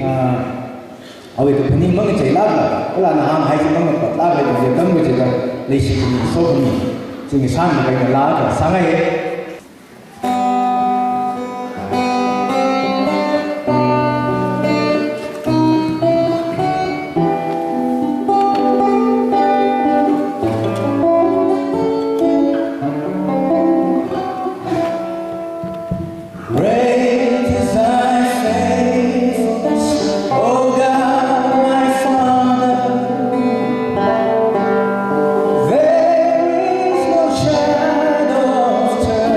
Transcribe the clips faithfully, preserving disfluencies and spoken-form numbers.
ah, awui kaphaning mangacheilākla, kala nahānghai chi mangapatlākla, kaje kam kaje ka, leishi khami, so khami, chingri sāngapai ngalāka sāngai. Great is thy faithfulness, O God, my Father. There is no shadow of turning.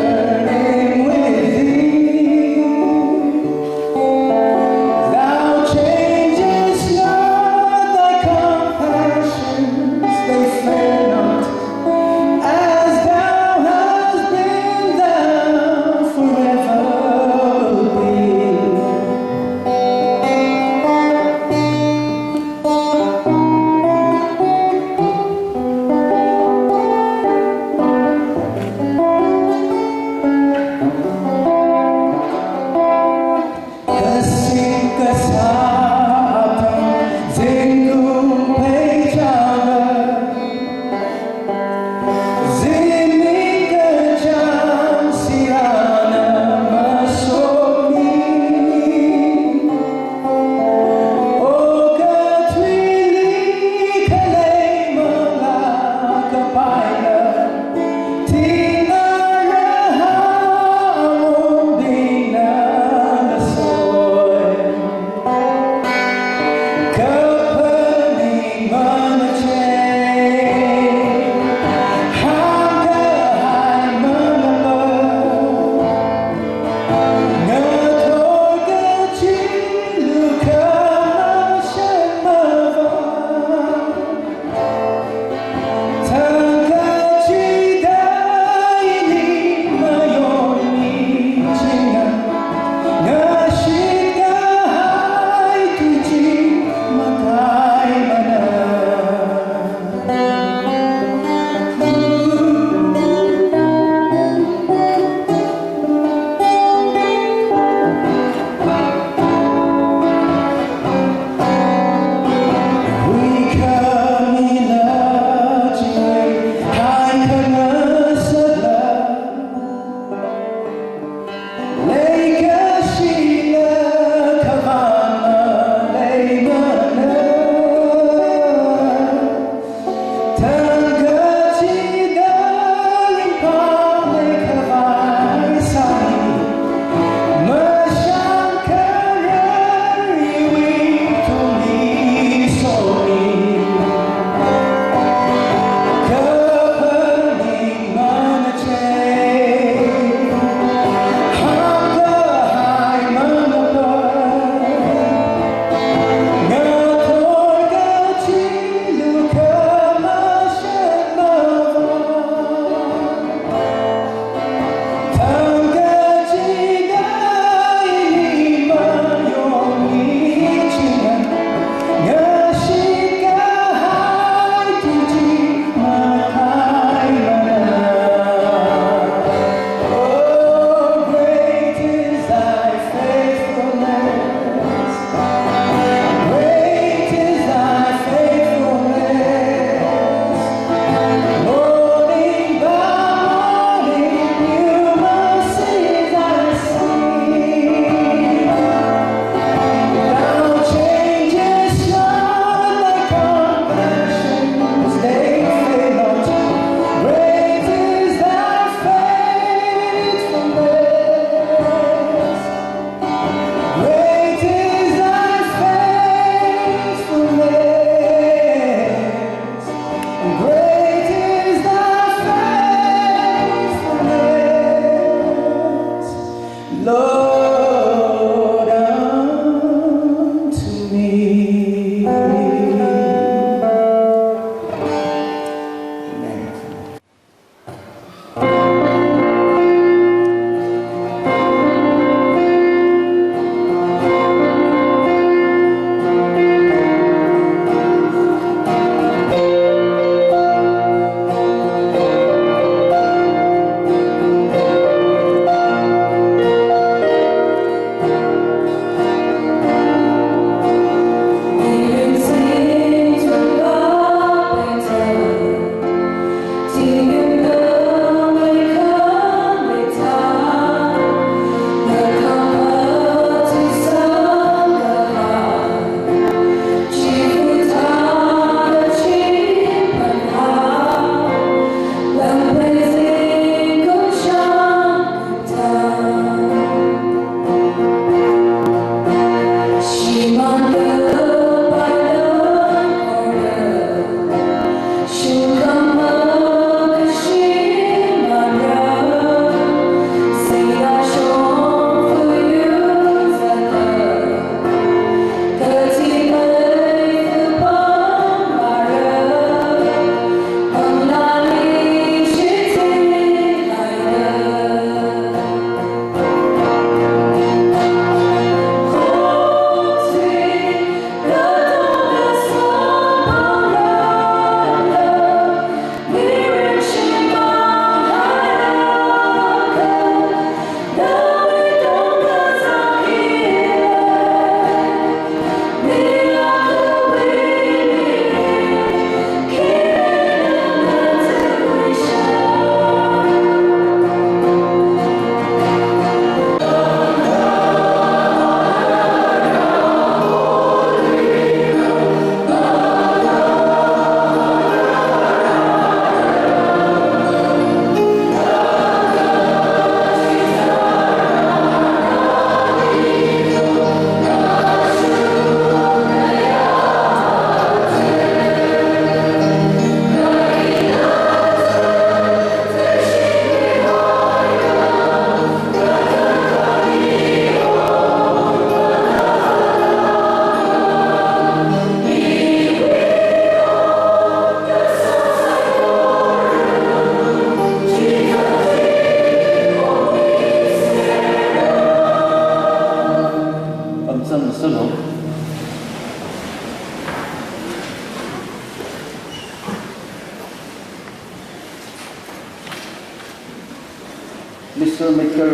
Mister Maker,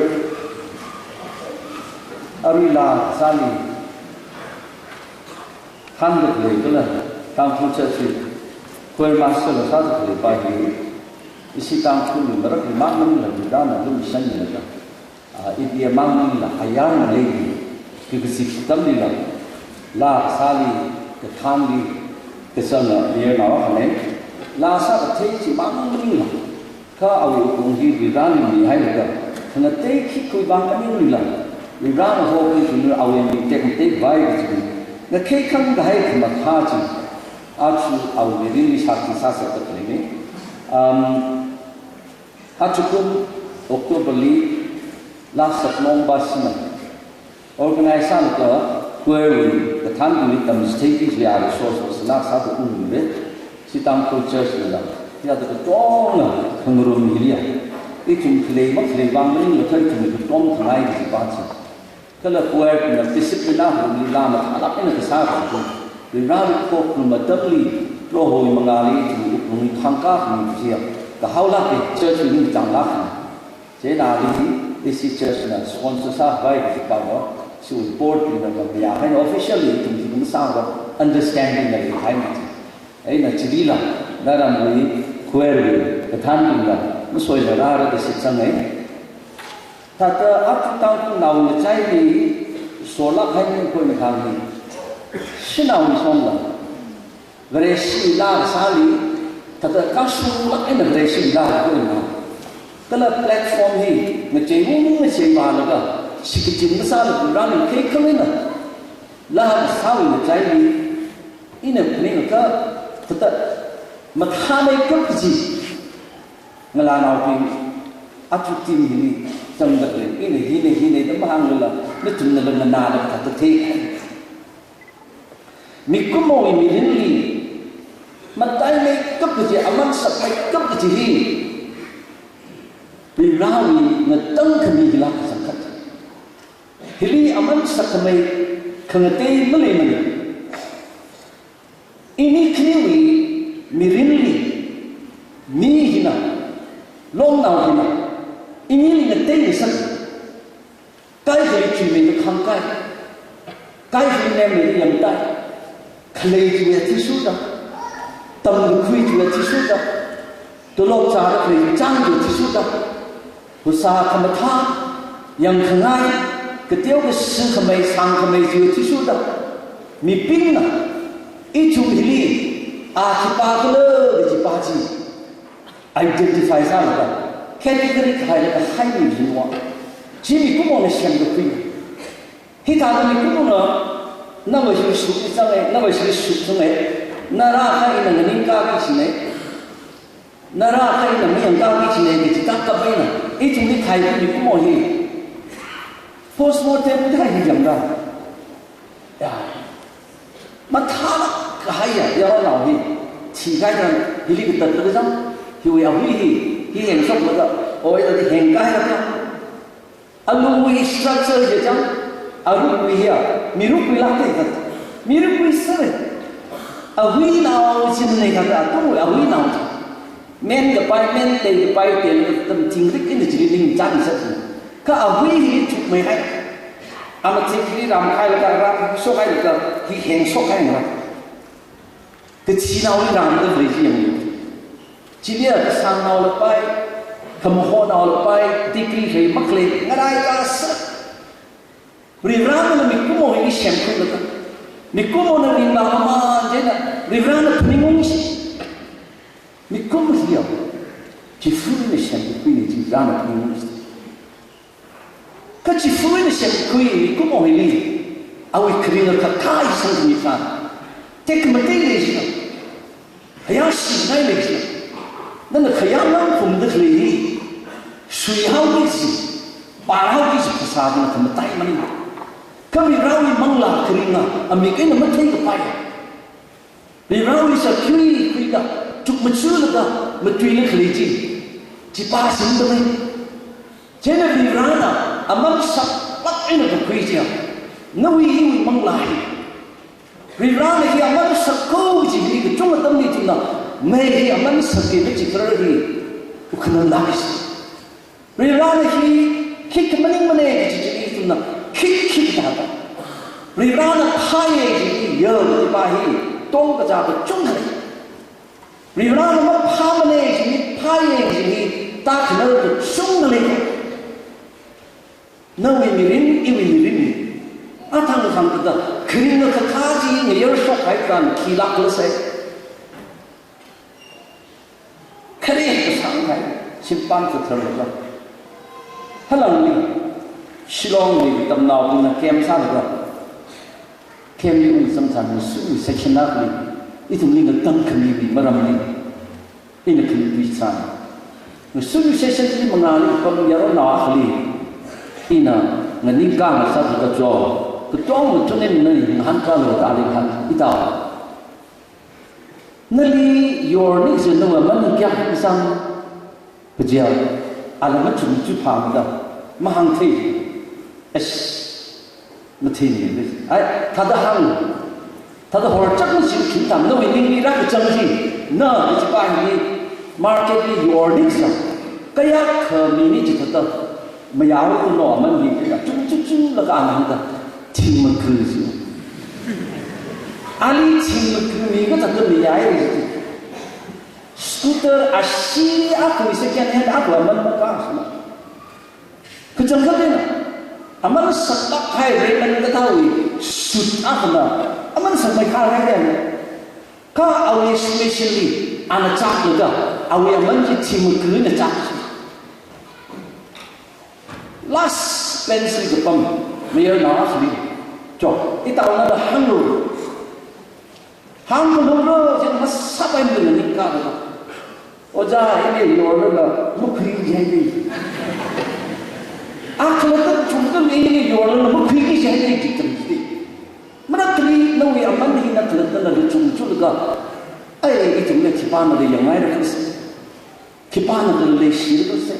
arui laa sāli, khangda khalei kala, Tangkhul church li, choir master la sāda khalei pa hi, ishi Tangkhul mi marak mi mang maningla, Varena lumashanmilaga, ah, ipi mang maningla, ayar ngalei, kikasi tamlila, laa sāli, kathānli, kachangla, mayarnao akhana, laa sākathei chi mang maningla, kha awui wuklung hi Vareli mihailaga, khangatei khikhui vang maninglila, Varena hokhui tungli awui ming tekmatei vai kaji, ngakhei khangkahai khamathā chi, aja awui mirinli shakti sāsāda khaleina. Um, ajakum October li laa saklong ba shina, organize sālaga, choir wui kathānbingli tamchithei kaji a resource sāla sāda ungmira, ishi Tangkhul church lila, ya da katonga khangarum hiliya, ithum khalei makhalei vang maningla kha ithum katom khangai kaji pa chi. Kala choir bingna discipline a holi laa mathālāk eina kasā kaji, Varewui khokharum atamli, Prohowui mangāli ithum wuklungli khangkā khami kaji a, kahaolāka, church wui ningchānglāka. Chieina ali, ishi church na sponsor sāvai kaji pa va, ishi board bingna mamayā haina, officially ithum hi masāva, understanding na leihai ma chi. Eina chilila, naramwui choir wui kathānbingla, masoila rāra da shitsanga. Thāda aja Tangkhulnao ngachaili, solāk haina koi mathang hi, shanao mishongla, Vareshi laa sāli, thāda kashunglāk eina Vareshi laa khuina. Kala platform hi ngachei mung ngachei vālaga, shikachin masāla Vareli khei khangna, laa sāwui ngachaili, ina phaningakha, thāda mathāmeikap kaji, ngalānaobing, aja team hili, zangda khalei, ina hina hina da mahānglala, nathumnala nganālaga thāda thei. Mikumowui mirinli, mataimeikap kaji, aman sakmeikap kaji hi, Varewui ngatangkhami hila kachangkhat. Hili aman sakkhamei khangatei maleimana. Ini khaniwui mirinli, mi hina, longnao hina, inili ngateingasak, kaikhali chuimeida khangkai, kaikhali nemmeida yangtai, khalei chiwui athishurda, tamkakhui chiwui athishurda, tolop zāda khalei chāng chiwui athishurda, phasā khamathā, yangkhangai, kateo kashi khamei, sāngkhamei chiwui athishurda, mibingna, ithum hili, a chipa khala, kaji pa chi identify sālaga, category kahailaga haimi jinwa. Chi mikumona semkakhui. Hithāda mikumona, nava hi shukki zanga, nava hi shukzanga, nara kha ina nganingkaki jina, nara kha ina mayangkaki jina, kaji tākap eina, ithumli khaikhui mikumo hi. Postmortem da hi yangda. Ya. Mathālāk kahaiya, yaronao hi. Thikahai tharan, hili katatlaga zang, hiwui ahui hi, hi hengshoklaga, oi, tadi hengkahailaga. Alungwui structure chi chang, arukvai hiya, mirukvai lāka da. Mirukvai sāra. Ahuinao china kha, atungwui ahuinao chi. Menkapai, men teikapai, teikatam thingrik eina chili ningchān sāsa. Kha ahui hi thukmeihai. Amathikli ramkahailaga, rāshokahailaga, hi hengshokhai na. Kachinaoli ramda khalei chi yanglu. Chiliya kasāngnaola pai, khamahonnaola pai, degree khalei makhalei, ngarai kasā. Varivarana mikumo hi semkhuilaga, mikumona ringla maman chieina, Varivarana phaningungsi. Mikum hiya, chifa eina semkakhuina chi Varivarana phaningungsi. Kha chifa eina semkakhui mikumo hili, awui kharinga kathā sangmi san. Tekmatei leisina. Khayā shingai leisina. Nana khayā ngang kumda khalei hi. Suihaoki kaji, pārhaoki kaji phasā hina khamatai maning. Kha Varivarawui manglā kharinga, amik eina matheikapai. Varivarawui sākhuikhuida, chukmajalaga, matuila khalei chi, chipa singda lei. Chieina Varivarana, aman saklāk eina kakhui chiya, nawui iwui manglā hi. Varivarana hi aman sakko kaji hi kachungkha atamli china, mei hi aman sakki kaji karar hi, ukhananglāk kaji. Varivarana hi khikha maningmana kaji chili ithumna khikha thāda. Varivarana phāya kaji hi yākatipā hi tongkachāng kachungkha lei. Varivarana maphāmana kaji hi, phāya kaji hi tākhanar kachungkha lei. Nawui mirin, iwui mirin. Athang thangkachida kharing kathā chi ngayar shokhai tharan khi lākla sai. Khare kasānghai, shimpan katharlaga. Halangli, Shillongli tamnaobingna camp sālaga. Camp li ungzam tharan, su section akhali, ithumli ngatang khamiwui maramli ina khami tui tharan, ngasun session li mangāli pam yaronao akhali ina nganingkā ngasā kacho, katong matunin nali ngahānkālu da ali hāng, ita. Nali yorningsa nawui aman hi kayākha kasāng, kaja, ala machuk machuk phāmada, mahāngthei. Eish, mathei ni, ai, thāda hāng, thāda horchak machuk khim tam, nawui ningli rākachang chi, na, kachipā hili, market li yorningsa, kayākha mini chithāda, mayao kuno aman hi, kayā, chung chung chung laga ana hāngda, thingmaku chi. Ali thingmaku mi kathāda mayai chi. Scooter ashee akha second hand akha aman makasāna. Kachangkhat eina, aman saklāk kahai Raymond kathāwui suit akhana, aman sakmei kahai eina. Kha awui estimation li, ana chaklaga, awui aman chi thingmaku eina chak. Last bench li kapam, mayarnao akhali. Cho, itaona da hānglu. Hāngkhanura, chieina masāpaimana nganingkālaga. Ojā, ina yorlala, makhui jai dei. Akhalatta chungda ina yorlala, makhui jai dei, chi tam dei. Marakhali, nawui aman hina khalattana lei chung chulaga. Ai, ithumna khipānala yangngaira khusi. Khipānala leishira khusi.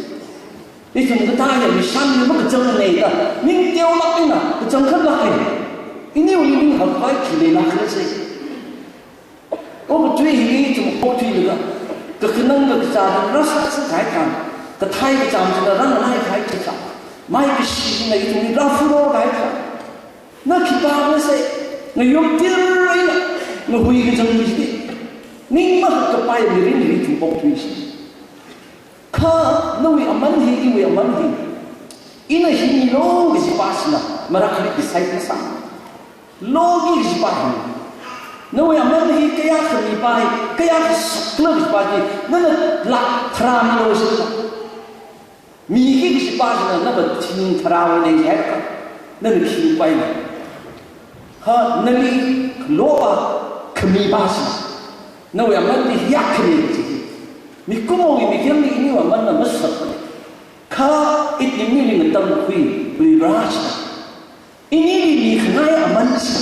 Ithum kathā ya mishan ni makachangna da, ning teolāk eina, kachangkhatlāk eina. Iniwui ning hakkhavai khi leilākhala sai. Okathui hili ithum okathuilaga, kakhanang kakazā rāsāsā kahai tharan, kathei kachām china rānganai kahai tharan, mai kashi china ithumli rāfuro kahai tharan. Na khipākhala sai, ngayomtir eina, ngahui kachang mi chili. Ning mahakkapai mirinli ithum okthui shi. Kha nawui aman hi, iwui aman hi. Ina hi milu kajipā china, marakhali decide masā. Loki kajipā hi. Nawui aman hi kayākha mipai, kayākha sakla kajipā hi, nana lāk tharā milu shila. Miki kajipā china nava thing tharāwui nei jiakha, nana khi paina. Kha nali lopa khami pa china, nawui aman hi yākkhami chi. Mikumowui mikyanli iniwui amanna masakmana. Kha ithumli ningtangkhui Varivara china, inili mikhangai aman chi,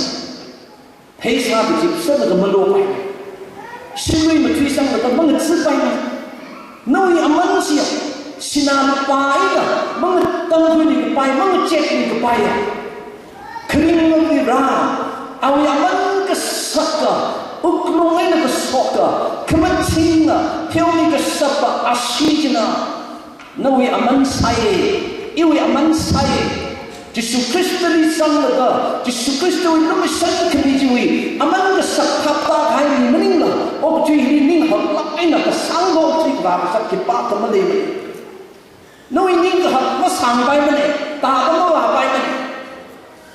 pheisā kachip sālaga malopai, shimlui matui sanglaga mangatsi paimana. Nawui aman chi, sinā lupā eina mangatangkhuimikapai, mangachekmikapai. Kharing Varivara, awui aman kasaka, wuklung eina kasoka, khamathingna pheomi kasapa ashee china, nawui aman sāya, iwui aman sāya. Jishu Khristali zanglaga, Jishu Khristawui lumashan khami chiwui aman kasak thapta kahai mi maningla, okathui hili ning haklāk eina kasāngda okathui kavā kasak khipākha maleimana. Nawui ning kahak masāngpaimana, tāda mavāpaimana.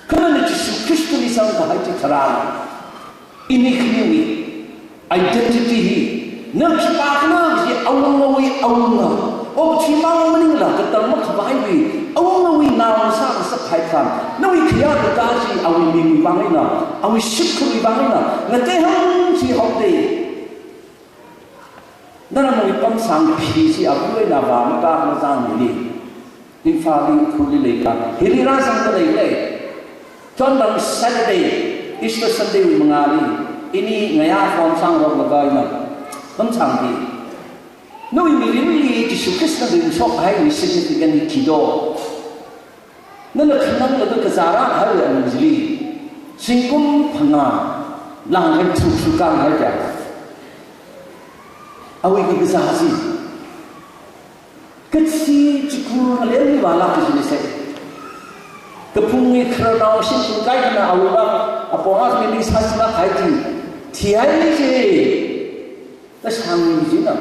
Kha nana Jishu Khristali zangkahai chi tharan, ini khaniwui identity hi, na khipākhala kaji awungawui awunga, okathuimang maningla katang makhavaiwui awungawui nao sāngasakhai tharan, nawui khayā kakā chi awui mingwui vang eina, awui shimkhurwui vang eina, ngatei hangchi haoda. Naramwui pamsang phi chi abu eina avā makā mazang nili. Imphalli, Ukhrulli leikha, hili rāzangda leilei. Chondan Saturday, Easter Sunday wui mangāli, ini ngayā phone sāngaroklaga ina pamsang phi. Nawui mirinli Jishu Khristana ringshok kahaiwui significant hi khi do? Nana khananglaga kazā rākahaiwui alung chili, zingkum phangā, langkhan thuk thuk kāngahai kayā? Awui kakazā chi. Kachi chikur ngalemli vālāk kajina se. Kaphungwui khararnao shimkhur kaikhana awui vang apong akhali sāchilāk kahai chi, thihaili chi. Kashāng china,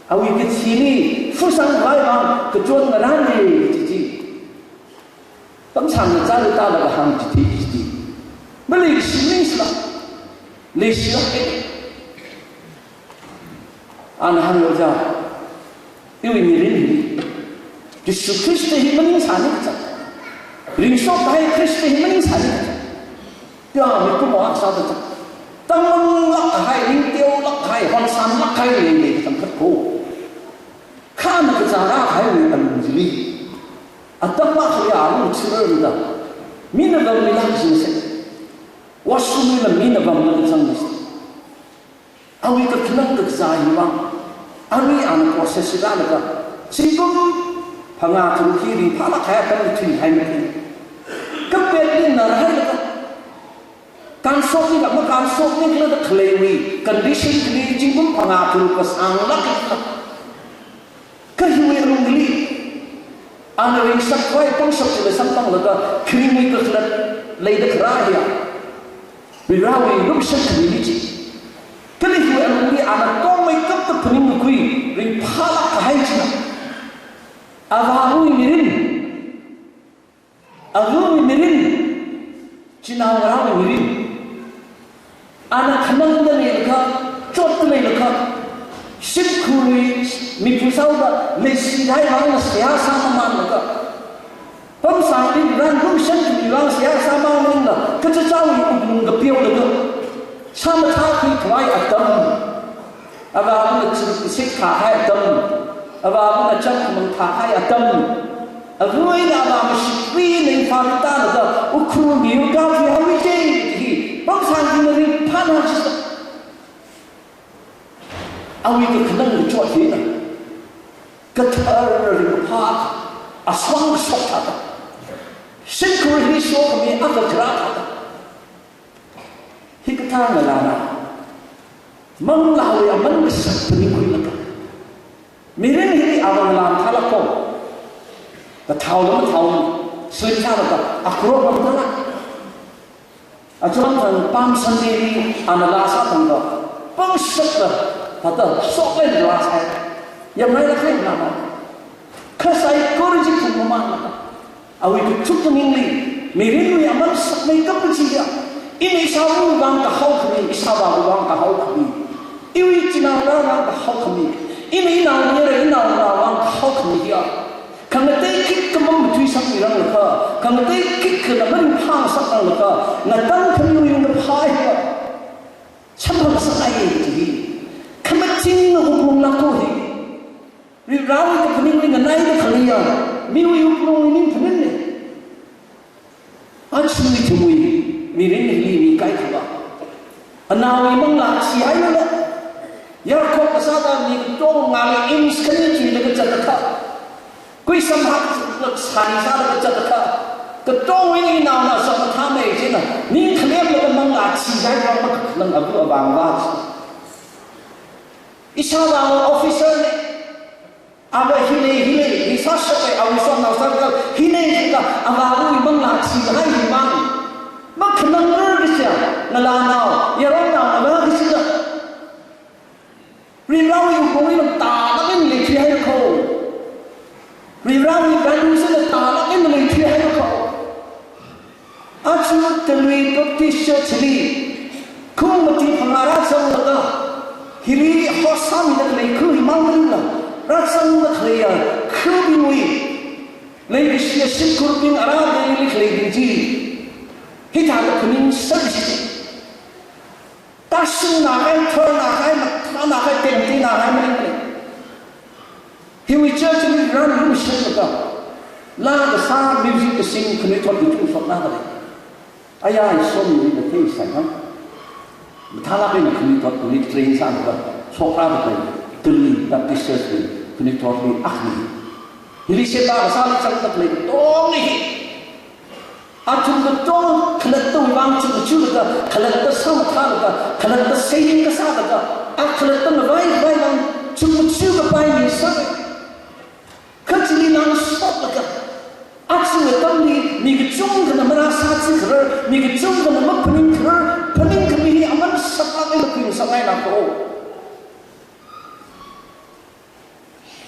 awui kachili fusang vai vang kachon ngarānli chi chi. Pamsangna chālu tālaga hāng chithei chithei. Maleishimana sila. Leishilāke. Ana hāng, Ojā, iwui mirin hi Jishu Khrista hi maningsāni kaja. Ringshok kahai Khrista hi maningsāni kaja. Pia mikumo akha sāda kaja. Tangmanglāk kahai, ringteolāk kahai, honsanlāk kahai leilei kachangkhat ko. Kha ana kazā rākahaiwui alung chili, atam akhali alung chirarda, mina vāmilāk kajina se. Washroom lila mina vāmilāk kachang se. Awui kakhanang kakazā hi vang, arui ana process hi rālaga, zingkum phangā tharuk hi ringphālāk kahai atam thuihaimana. Kapetli narhailaga, kanshokni kha makhanshokni khala da khaleiwui condition chili zingkum phangā tharuk kasānglāk khala. Kha hiwui alungli, ana ringshap khavai pangshap chila samphanglaga, kharingwui kakhalat leida kharā hiya, Varivarāwui lumashan khalei chi. Kala hiwui alungli ana tongmeikapta phaningkakhui ringphālāk kahai china, avāwui mirin, avawui mirin, chinaongarāwui mirin. Ana khanangda leilakha, chotda leilakha, shimkhurwui miphu sāhaoda leishida haiwui vang seihā sāmamanlaga, pamsangli ran lumashan kami vang seihā sāmamangla, kachichāwui wuklung kapiolaga, sāmathākhui khavai atam, avāvana chim kasik thāhai atam, avāvana cham khamang thāhai atam, avā eina avā mashikri eina Imphal tālaga Ukhrul miwui kathi haowa chi hi, pamsang hina ringphāna chisa. Awui kakhanang kachot hina, kathar ringphā, aswang kashok thāda, shimkhur hi sokhami akha kharā thāda. Hikathā ngalāna, manglāwui aman kasak phaningkhuilaga, mirin hili avāngalā mathālāk ko. Kathao la mathao, slim sālaga, akhurok la mathālāk. Achon thang Palm Sunday li ana laa sāthangda, pangshapla, thāda, shoklei laa sāi. Yamrailāk kahai nana. Kha saikora chi phungmamānlaga, awui kachuk kaningli, mirinwui aman sakmeikap kachiya, ina ishāvawui vang kahao khami, ishāvāwui vang kahao khami, iwui chinaongarā vang kahao khami, ina inaongarā, inaongarā vang kahao khami hiya, khangatei khikha mamatui sāmiranglakha, khangatei khikhana maringphā sāranglakha, ngatang khamiwui ungkaphā hiya, samphangsangai chi hi, khamachinga wuklunglāk ko hi. Varivarāwui kaphaningli nganaida khaleiya miwui wuklungwui ningphaninna. Aja ithumwui mirin hili mi kaikhava, anaowui manglā chihailu la, yarkhok kasāda mi katong ngale inch khani chuilaga zatakha, kuisam haklāk sāni sālaga zatakha, katongwui eina inaona sāmathāmei china, ning khalemlaga manglā chihai vang makakhanang abu avāngva chi. Ishāvāva officer na, ava hili, hili, hi sāshappai, awui sonnao circle hili, hili, avāwui manglā chihai hi mang. Makhanangrar kachiya, ngalānao, yaronao, ava kachida, Varivarāwui wuklungli tālāk eina leithuihai ko. Varivarāwui value sila tālāk eina leithuihai ko. Aja Talui Baptist Church li, kum mati phangā rāzanglaga, hili host sāmida khalei khu himang maningla, rāzangda khaleiya khubingwui leikashiya shimkhurbing, ara Delhili khaleibing chi, hithāda phaningsang chi. Tāshungnākahai, thornākahai, mathānākahai, temtinākahai maningmana. Hiwui church li run lumashanlaga, laa kasā, music kasing, khanuithot kachungkha shoknā dalei. Aya, ishi mirin kathei sāi hang. Mathālāk eina khanuithot khanuithot train sālaga shokrāda khalei, Talui Baptist Church li khanuithotli akhani. Hili sheba kasāli zangda khalei katongli hi, athum katong khalattawui vang chukmajalaga, khalatta sāmathālaga, khalatta saining kasālaga, a khalatta ngavai ngavai vang chukmajakapai mi sāi. Kachili ngasotlaga, aja atamli mi kachungkhana marāsāchikharar, mi kachungkhana maphaningkharar, phaningkhami hi aman saklāk eina khuingasakngaina ko.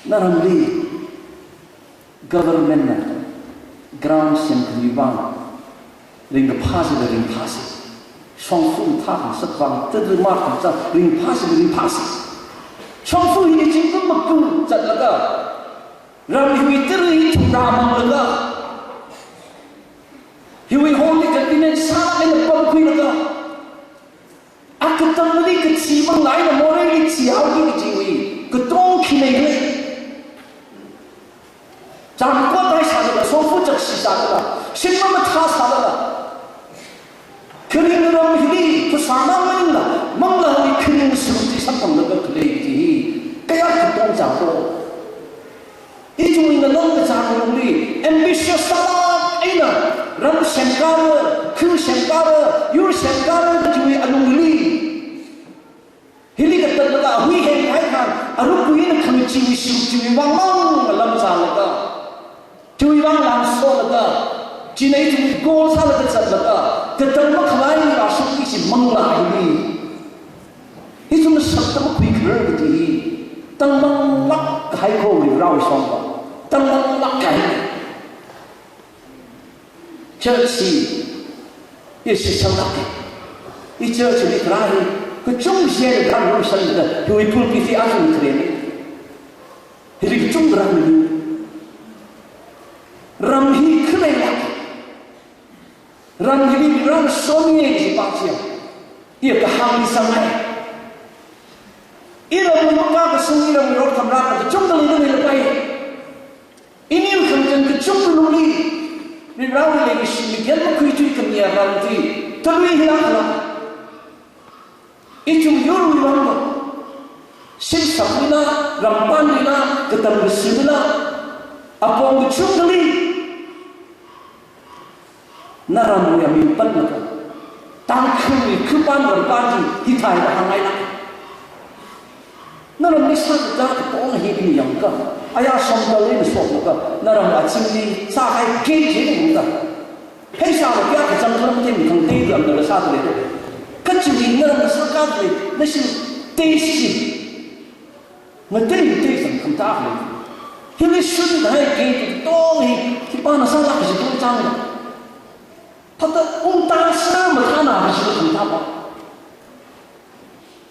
Naramli government na ground semkhami vang ringkaphā sāda ringphāsa. Shongfa thākhangasak vang tadri makhangasak ringphāsa, ringphāsa. Shongfa hi zingkum maku zatlaga, ram hiwui tara hi thumrā manglaga, hiwui Holy Communion sālāk eina pamkhuilaga, a katamli kachi manglā eina moreili chihaoki kajiwui katong khi leilei. Chānkotai sālala, shongfa chakshi sālala, shim mamathā sālala, kharing ram hili phasā mang maningla, manglāwui kharing sum chi samphanglaga khalei kaji hi kayākha katong chāko. Ithumwui ngalong kachāng alungli ambitious sālāk eina ram semkara, khur semkara, yur semkara kajiwui alungli, hili katatlaga ahui heng hai khan, aruk kuina khangchiwui shim chiwui vang mang ngalam zālaga, chiwui vang langsolaga, china ithumwui goal sālaga zatlaga, katam makhalei rāshokki kaji manglā hili, ithumna sakta makhuikharar kaji hi tangmanglāk kahai ko, Varivarāwui shongfa. Tangmanglāk kahai. Church hi, i shichamlāka. I church li kharā hi, kachungkha share da room shan da, hiwui pulpit hi athum khare ni. Hili kachungkha ram ni. Ram hi khalei lāk. Ram hili Varivarāna somiya kaji pa chiya. I kahāng ni sangai. I ram ni maka kasung, i ram ni rot khamrā kachungkha leida leilapai. Ini khangachāng kachungkha lungli, Varivarāwui leikashi mikyan makhuithui khamiya ram chi, talui hilākhala. Ithum yurwui vang, shimshakwuila, rampānwuila, katam kashimwuila, apong kachungkhali, naramwui aming pānlaga, Tangkhulwui khupān rampān chi hithāda hāngngaina. Naramli sākatā katong hi ina yangakha, aya shongfali ina shoklaga, naram achingli sāhai kei chi ina yangakha, pheisāla kayākha zangkharam thei mi khangatei ramnala sāda lei. Kachiwui naramna sākāda lei, nashi tei shi. Ngatei ngatei zangkhamatā lei. Hili shun kahai kei katong hi, khipāna sālāk kaji tongchāng. Thāda ungtā sā mathāna kaji khangatā pa.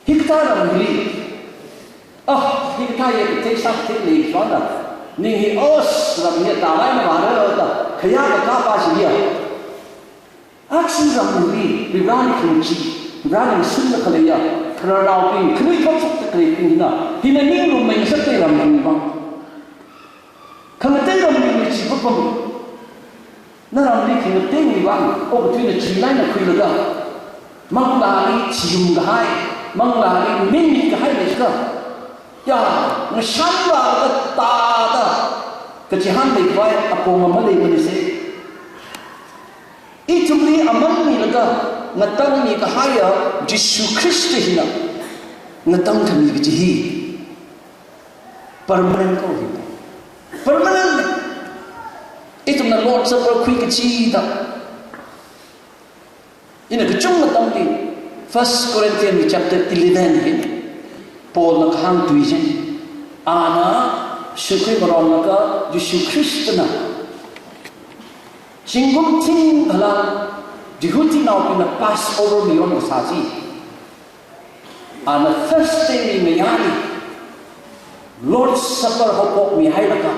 Hikathā ram hili. Ah, hikathā ye kathei sā kathei lei shonda. Ning hi os ram hi tālaina vāra da. Khayā kakā pa chi ya. Achi ram hili, Varivarāli khangachee, Varivarāli ngasunla khaleiya, khararnaobing, khanuithot shokta khaleibing hina, hina ningrum mei ngasakta ram hili vang. Khangatei ram hili chi papam. Naramli khangateiwui vang, okathuina chilai na khuilaga, manglāli chiyum kahai, manglāli mingmi kahai leishiga, ya, ngashanlaga tāda, kachihān leikhavai apong ama leimanise. Ithumli aman milaga ngatangmi kahaiya Jishu Khrista hina ngatangkhami kaji hi permanent ko hi. Permanent. Ithumna Lord Supper khui kachida, ina kachungkha tamli, First Corinthians chapter eleven hi Paulna kahāng tui chi. Ana shimkhur maronlaga Jishu Khristana zingkum thing kala Jihudinaobingna Passover mayon kasā chi, ana Thursday li ngayāli Lord's Supper haophokmi hailaga,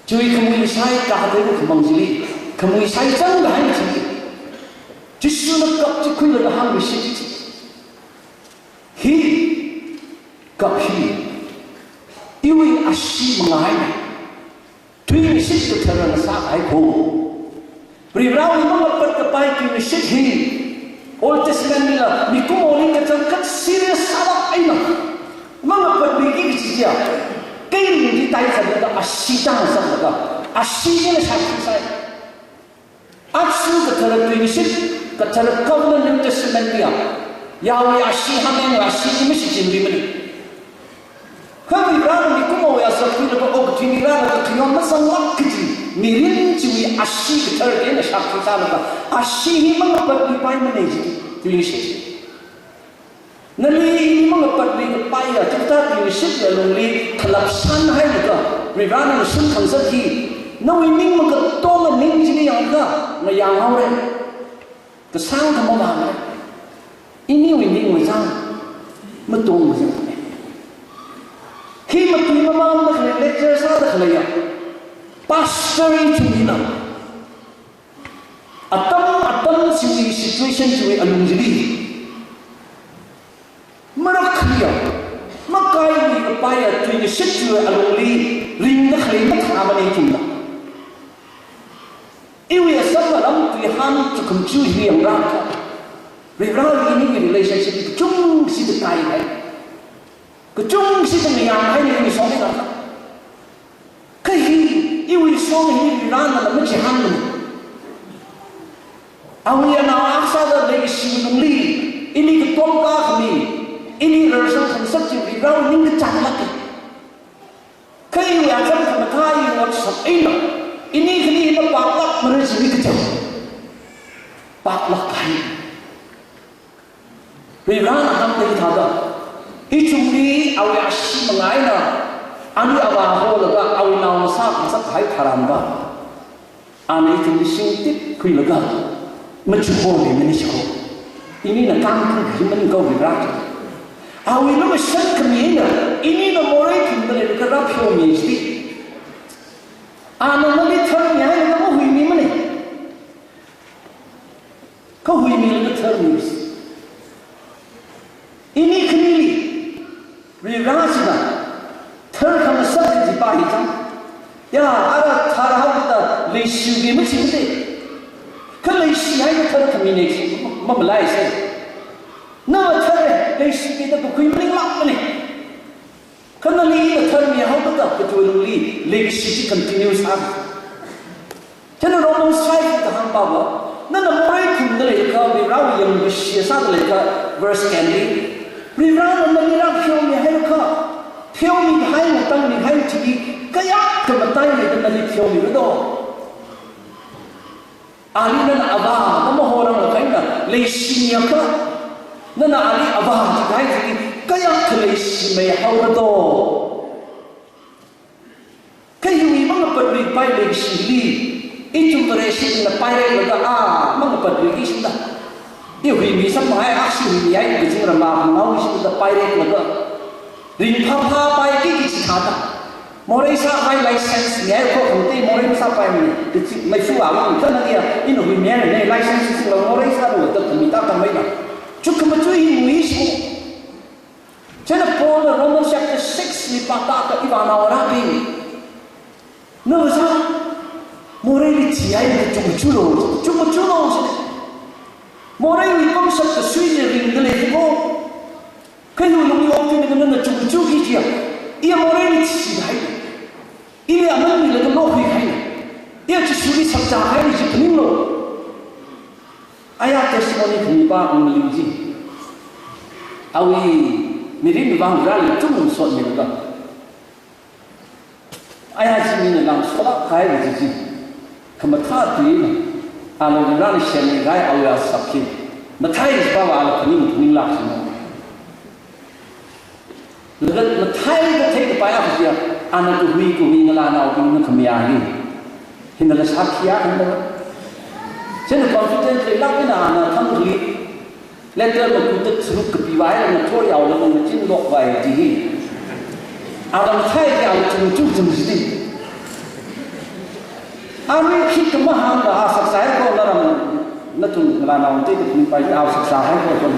chiwui khamui shai kateru khamang chili, khamui shai chang kahai chili, Jishuna cup chi khuilaga hāngmishit chi. Hi cup hi iwui ashee mangaina. Tuingashit katharana sākahai ko. Varivarāwui mangapat kapai tuingashit hi Old Testament lila mikumoli kachangkhat serious sālāk eina mangapatmiki kaji chiya. Kei ringdi tai sāda ashee tang sālaga, ashee eina shākhui sai. Aja kathara tuingashit, kathara covenant New Testament liya, yāwui ashee hāngngai ashee chi mashichinri mani. Kha Varivarāna mikumowui Shakhuilaga okathuili rālaga khayon masanglāk kaji mirin chiwui ashee kathar eina shakhui sālaga, ashee hi mangapatluipaimana ji, tuishit. Nali ini mangapatluikapaiya, chithāda tuishitwui alungli khalapshan hailaga, Varivarana nashun khangasak hi, nawui ning makatonga ning chili yangakha, ngayang haora. Kasāng khamamāna. Iniwui ningwui zang, matong zang. Hi mati mamamda khalei, lecture sāda khaleiya. Pastor ithumna. Atam, atam chiwui situation chiwui alung chili. Marakkhaliya, makailuikapaiya, tuingashit chiwui alungli, ringda khalei mathāmana ithumna. Iwui asam alam tuihān chukhum chu hi yangrakha, Varivarali iniwui relationship kachungkha shida kaihai. Kachungkha shida ngayānhaina iwui song eina. Kha hi, iwui song hi Varivarana machihānmana. Awui anao akha sāda leikashiwui lungli, ili katomkā khami, ili rarshang khangasak chi Varivarawui ningkachānglāka. Kha iwui acham khamathā iwui otsak eina, ini khani mapaklākmara jimi kaja. Paklāk kahai. Varivarana hāngda hithāda, ithumli awui ashee manga eina, ani avā holaga awui nao sākhangasak kahai tharan va, ana ithumli shingtit khuilaga, machukhomimana shiko. Inina kangkhu khimang kho Varivara. Awui lumashan khami eina, inina morei thumda leilaga rāpheomi ji. Ana nali tharmi hailaga mahuimimana. Kha huimilaga tharmi. Ini khanili, Varivara china, tharkhangasak jipa hi chang. Ya, ara tharhaoda leishiwui machingde. Kha leishihailaga tharkhamina, mamalaisa. Na thar, leishida kakhui maninglākmana. Kha nali ina tharmi haoda kachiwui lungli, leikashi chi continue sā. Chieina Romans five da hāngpava, nana morei thumda leilaga, Varivarawui yangkashiya sāda leilaga, verse ten li, Varivarana nali rāpheomi haiakha, pheomihai, matangmihai chili, kayākha matailei da nali pheomira do. Ali nana avā da mahoranglakha eina, leishimiakha, nana ali avā jikahai chili, kayākha leishimei haora do. Kha hiwui mangapatluipai leikashili, ithum Vareshina paireilaga, a, mangapatluiki shida. I huimi sāmahai, akhashi huimihai, kazingram mangao shida paireilaga. Ringphāphāpaiki kaji thāda. Morei sākahai license mihai kho khangatei morei masāpaimana. Kachi maifu awang khanani ya, ina huimihai ne license singla morei sālu da khami tākhameina. Chukhamachu hi muishi. Chieina Paulna Romans chapter six li pātākha ivānaobing, nawui zang, moreili thihai chungmachulo, chungmachulo jina. Moreiwui pamshap kasui chi ringda lei ko. Kha hiwui lungli okathuili nana chungmachuki jiakha, iya moreili thihai. Ili aman milaga lokhuihai. Iya Jishuli sakzāhai chi phaninglo. Aya testimony khamipa ngaliu ji. Awui mirin vang rāli chungmasotmilaga, aya chi mina langsolāk kahai kaji chi. Khamathā tuina, ala Varena semkahai awui asak hi, mathei pava ala phaning, phaninglāk sino. Laga mathei kathei kapai akha chiya, ana kahui kahui ngalānaobingna khamayā hi, hina la sakhi akha na. Chieina confident leilāk eina ana thangli letter makuta tharuk kapiva, ai ngathor yaolaga ngachin lokvai ji hi. Aram thai yaola chungchung chung ji. Arui khikha mahāngla a sakzāhai ko naram, nathum ngalānao teida khuipai a sakzāhai ko chon.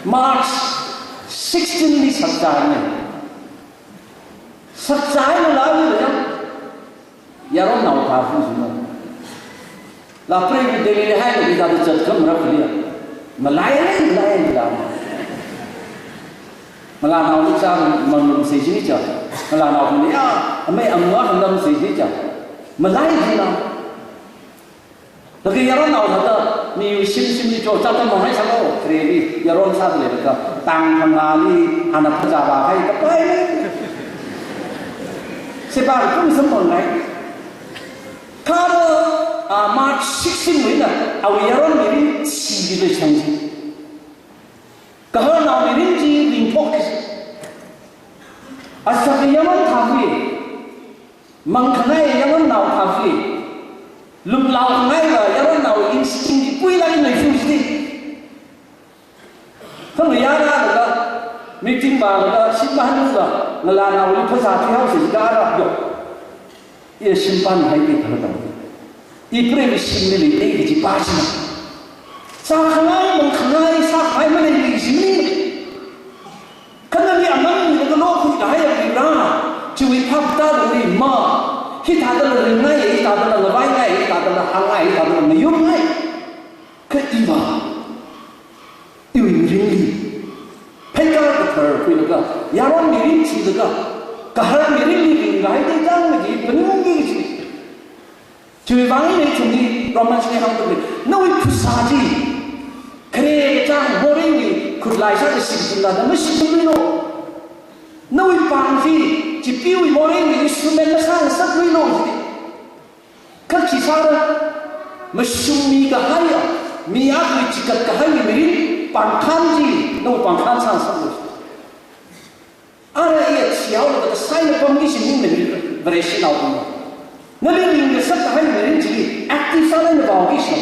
March sixteen li sakzāna. Sakzāhaina lali la yang. Yaronnao kafu sino. La pray with Delhi hailaga hithāda zatkha marakhaliya. Malai, malai, malai. Ngalānao ni cha manglum sei jini cha. Ngalānao ni ya, amei amwa hanlam sei jini cha. Malai jina. Laga yaronnao thāda, mi shim shimli cho, chātam mahai sālo, khareli, yaron sāda leilaga, tang hangāli, ana phazāvāhai kapai. September kum samphang ngai. Kha, ah, March sixteen wui eina awui yaron mirin chi chi lei chang chi. Kaharnao mirin chi ringphok chi. Asak yaron thākhui. Mangkhangai yaronnao thākhui. Lumlao khangaiva yaronnao instinct chi puila ina shu chi. Khangayā rālaga, meeting vālaga, shim mahānlaga, ngalānaoli phasā thihaosa jiakha rāyo. Iya shimpān haida khala tam. Ipreiva shimli leida kaji pā china. Sākhangai, mangkhangai, sākhangai maleili shimli. Kha nali aman nili kalo khuikahai Vare, chiwui phap tādalei ma. Hithādala ringngai, hithādala ngavaingai, hithādala hāngngai, hithādala mayumngai. Kha iva, iwui mirinli pheikar kathar khuilaga, yaron mirin chilaga, kahar mirinli ringkahai de chang maji phaningungki chi. Chiwui vang ina ithumli Romans li hāngdalei, nawui phasā chi khare kachang moreiwui khutlai sāda shichinlada mashichinluilo. Nawui pāng chi chipeewui moreiwui instrument masāngasakluilo ji. Kha chi sāda mashungmi kahaiya, mi akhawui chikat kahaiwui mirin pāngkhān chi, nawui pāngkhān sāngasakluilo. Ara iya thihaolaga kasā eina pamki shimli mirin Vareshinao pamlo. Nali ringngasak kahai mirin chili active sāda eina vaoki shi.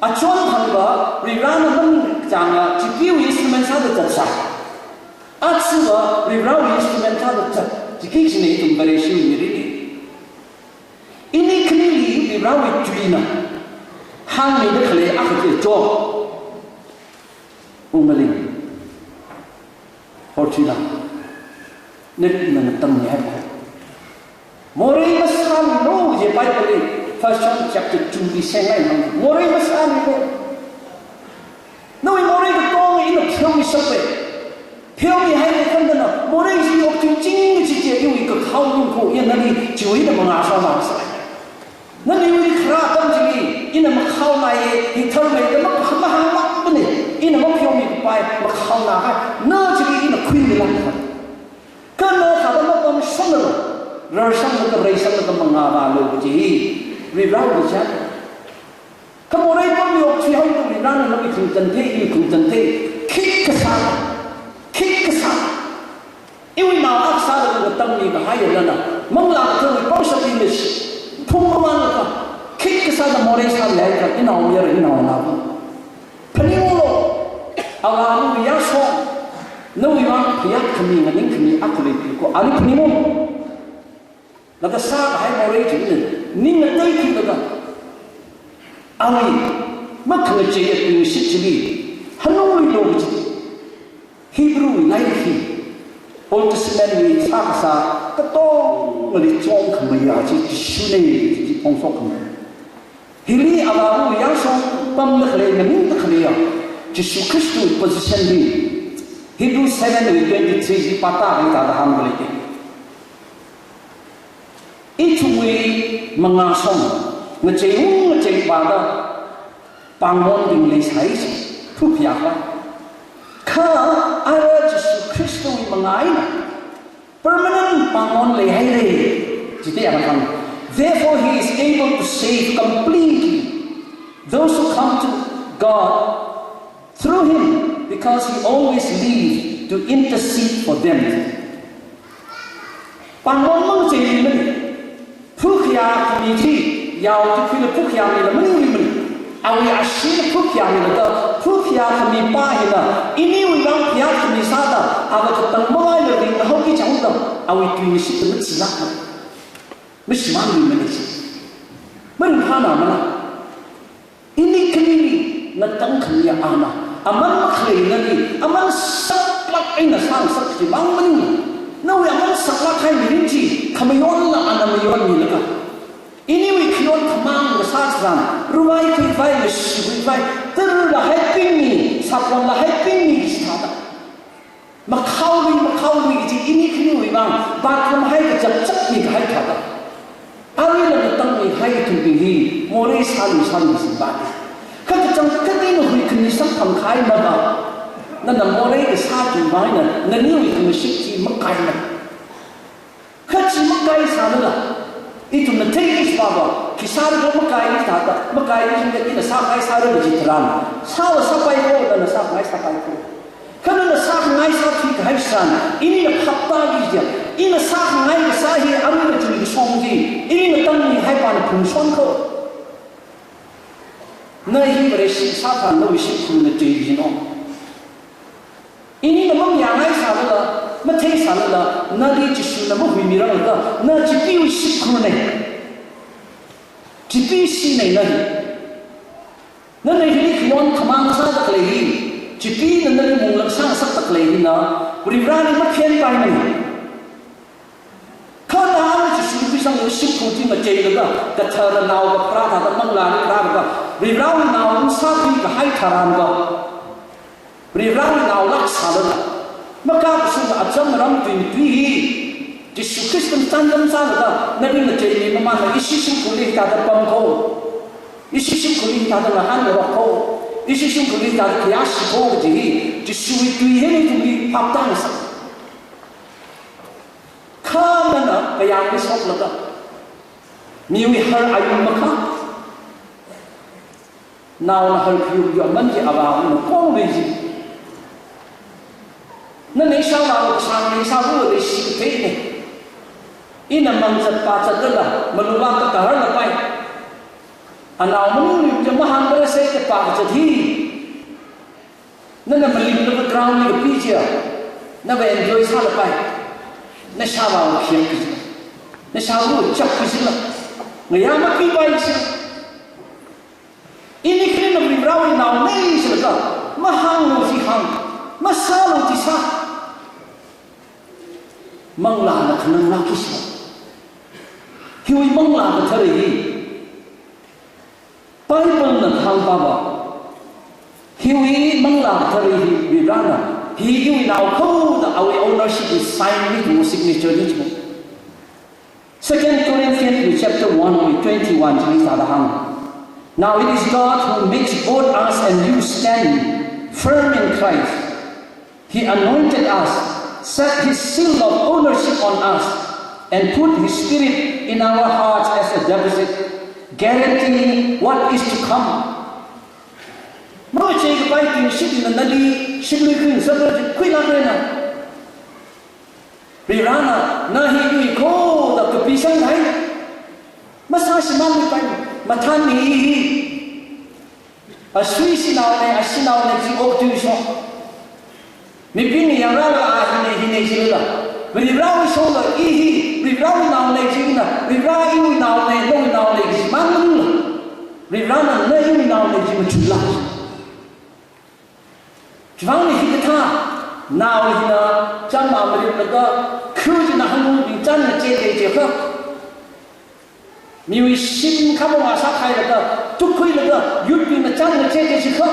Achon thangva Varena maningkachānga chipeewui instrument sāda zatsai. Athishurda Varewui instrument sāda zat, chiki kajina ithum Vareshiwui mirinli. Ini khanili Varewui tuina hāngmida khalei akha chi Job. Ungmaling. Fortuna. Nali ina ngatangmi haiko. Morei masāmilu ji Bible li, First John chapter two li sāngai hāng. Morei masāmilu. Nawui morei katonga ina pheomisakpa. Pheomihai khangatei na, morei chi okchingching chi chi iwui kakhao lungko, ina nali chiwui eina mangā sāngasai. Naliwui khara atam chili, ina makhaonāya, hithāmeida ma, mahāngmapane, ina mapheomikapai, makhaonāhai, na chili ina khuimilang kha. Kha na thāda mapamshonnalu, rarshanglaga, reishanglaga mangāvālu kaji hi, Varewui chān. Kha morei pammi okchihaoda Varena nawui khungchan thei, iwui khungchan thei, khikha sā, khikha sā. Iwui nao akha sāda ngatangmi kahai lana, manglā kathara pamshap eina shi, phungmamānlaga, khikha sāda morei sālei kha, inao yar inao nao. Phaningunglu, Avāwui yāshong, nawui vang phayātkhami nganingkhami akha leipiko, ali phaningung. Laga sākahai morei china, ning ngateikhuilaga, awui makhangachei tuingashit chili, hanungluilo kaji. Hebrew lairik hi, Old Testament li sākasā katongali chungkhamayā chi Jishuna kaji phongshok khamei. Hili Avāwui yāshong pamda khalei, nganingda khaleiya Jishu Khristawui position hi Hebrew seven wui twenty-three li pātākha hithāda hāngdalei. Ithumwui mangāshong, ngacheiung ngacheivāda pāngmonbing leisai chi, phukhayā kha. Kha ara Jishu Khristawui mangā eina permanent pāngmon leihaira, jida yāngkhan. Therefore, he is able to save completely those who come to God through him, because he always lives to intercede for them. Pāngmon mangacheimana. Phukhayā khami chi, yao chi khuila phukhayāmila maningmana. Awui ashee phukhayāmida, phukhayā khami pa hina, iniwui vang phayātkhami sāda, ava katang mavaila ringhaoki changda, awui tuingashit machilākmana. Mashimānluimana chi. Maringphānāmana. Ini khanili ngatangkhamiya ana, aman makhalei nali, aman saklāk eina sāngasak chi mang maning. Nawui aman saklāk kahai mirin chi, khamayonla ana mayonmilaga, iniwui khayon khamāng kasā tharan, ruivai khuivai, ngashiwui vai, tara lahaibingli, sapon lahaibingli chithāda makhaolui, makhaolui kaji ini khaniwui vang, bathroom hai kachapchapmi kahai thāda. Aruila ngatangmihai ithumbing hi, morei sālui sālui singvāda. Kha kachangkhat eina huikhami samphang kahai mada. Nana morei kasā chiwui vang eina, naniwui khangashit chi makaimana. Kachi makai sālala, ithumna theikhuishi papa, khi sāra khala makai thāda, makai thāda ina sākhangai sāra kaji tharan, sāla sāpai kho, nana sākhangai sāpai kho. Kha nana sākhangai sāthuikahai tharan, ina phaptāki kaja, ina sākhangai kasā hi aruila chili shong chi, ina tammihaipana phungshon kho. Na hi Vareshi sātharan nawui shimkhurna chei jino. Inina mamayāngai sālala, mathei sālala, nali Jishuna mahuimiranglaga, na Chipeewui shimkhurnei. Chipeeshimnei na hi. Nana hili khayon khamāng sāda khalei hi, Chipeena nali munglāk sāngasakda khalei hina, Varivarali maphenpaimana. Kha nana Jishu Khristawui shimkhur chi ngacheilaga, kathara naoda pharāda manglāli rālaga, Varivarawui nao sāthuikahai tharanva, Varivarawui naolāk sālaga, makakashunga acham ram tui tui hi, Jishu Khristana chānjam sālaga, nali ngacheimi mamānna ishi shimkhurli hithāda pam kho, ishi shimkhurli hithāda ngahān ngarok kho, ishi shimkhurli hithāda khayāshi kho kaji hi, Jishuwui tui hi ithumli phaptāngasak. Kha nana kayāngli shoklaga, miwui har ayung makha, naona har khayung yuiman chi avāna kong leishi. Nana ishāvā shang nana ishāvā leishi katheinei. Ina mangzat pāzatdala, malung vākta kahar lapai. Anao maningli chi mahāngkhala sai kapā kazat hi. Nana malimlaga ground li kapi chiya, nava enjoy sālapai. Nashāvā khayang kaji, nashāvā chap kajila, ngayā mapipai kaji. Ini khalei na Varivarawui naonei jilaga, mahānglu chi hāng, masālu chi sā. Manglāna khanang lāki kaji. Hiwui Manglā Kathara hi. Biblena hāngpapa, hiwui Manglā Kathara hi Varivarana, hi iwui nao kho da awui ownership hi sign mithumwui signature ni chimo. Second Corinthians chapter one verse twenty-one chili hithāda hāng. Now it is God who makes both us and you stand firm in Christ. He anointed us, set his seal of ownership on us, and put his spirit in our hearts as a deposit, guaranteeing what is to come. Machei kapai tingshit ina nali shimlui khuisakra khuilākrena. Varivarana, na hi iwui kho da kapisang hai. Masāshimānmipai, mathānmi hi. Asui shanaonei, ashanaonei chi okthuishok. Mibingna yangrālaga a hinei hinei jilala, Varivarawui shongla i hi Varivarawui naonei jina, Varivara iwui naonei, nawui naonei kashimān maningla, Varivarana na iwui naonei ji machunla. Chivangna hikathā nao hina chānma marimlaga, khu china hanungbing chān ngachei lei jiakha, miwui shim khamong a sākhailaga, tukkhuilaga, youth bingna chān ngachei kaji kha,